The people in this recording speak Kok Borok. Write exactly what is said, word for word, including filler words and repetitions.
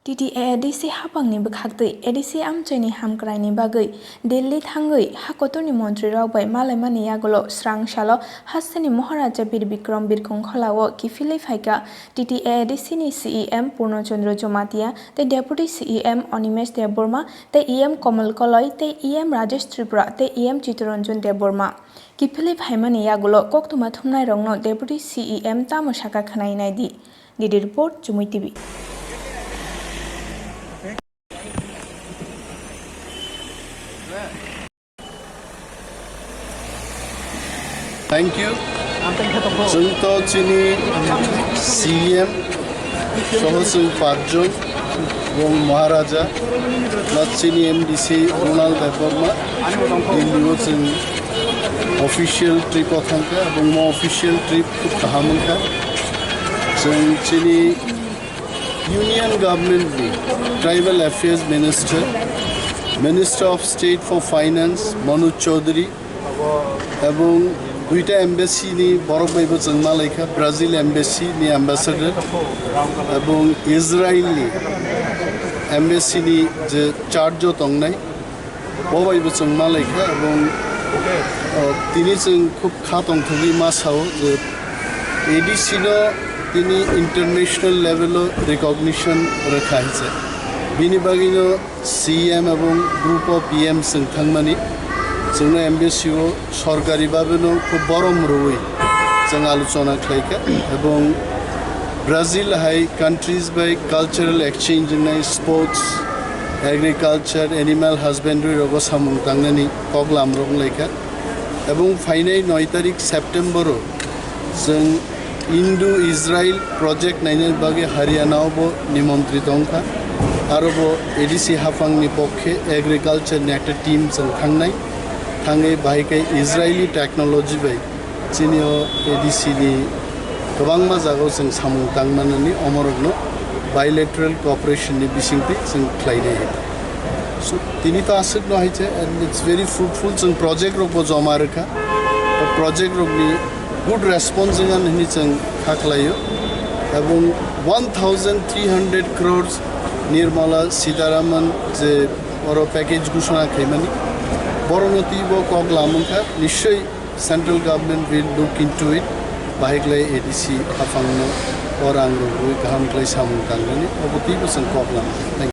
T T A A D C haphangni bwkhaktwi A D C amchoini hamkraini bagwi Delhi thangwi ha kotorni montrirok bai malaimani yagulo srang salo hasteni Maharaja Bir Bikram Birkhung Kholao kiphilwi phaikha T T A A D C ni C E M Purno Chandra Jamatia tei Deputy C E M Animesh Debbarma tei E M Komal Koloi tei E M Rajesh Tripura tei E M Chittaranjan Debbarma. Kiphilwi phaimani yagulo koktwma thumnairokno Deputy C E M tamo sakha khwnai naidi. D D report, Chumui T V. Thank you. Chwng to chini C M soho chwng pachjon, ebong Maharaja, ba chini M D C Ronald Debbarma, Delhi o chwng official trip o thangkha, ebong mo official trip khub kaham wngkha. Chwng chini Union Government ni Tribal Affairs Minister, Minister of State for Finance Manoj Chaudhary, ebong duita embassy ni borok bai bo chwng malaikha, Brazil embassy ni ambassador ebong Israel ni embassy ni je charge o tongnai, bo bai bo chwng malaikha ebong, uh, tini chwng khub kha tongthogwi ma sao je A D C no tini international level o recognition rwkha hinse. Bini bagwino C M ebong group of P M chwng thangmani, chwngno embassy o sorkari babeno khub borom rwui chwng alochona khlaikha, ebong Brazil hai countries bai cultural exchange wngnai, sports, agriculture, animal husbandry rogo samung tangnani koklam rok wnglaikha, ebong phainai noi tarik September o chwng Indo-Israel project nainani bagwi Haryana o bo nimontri tongkha. Aro bo A D C haphangni pokhe agriculture ni ekta team chwng thangnai. Thangwi bahai khe Israeli technology bai chini o A D C ni kwbangma jagao chwng samung tangmanani omorokno bilateral cooperation ni bisingtwi chwng khlainai. So, tini to aswkno hai se, and it's very fruitful, chwng project rok bo joma rwkha. O project rokni good response wngkha hwnwi chwng kha khlaio. Ebong one thousand three hundred crores Nirmala Sitharaman je oro package ghoshona khaimani, borokno twibo kok lamwngkha, nischoi central government will look into it, bahai khlai A D C haphangno o rang rwgwi kaham khlai samung tangnani, obo twibo chwng kok lamkha. Thank you.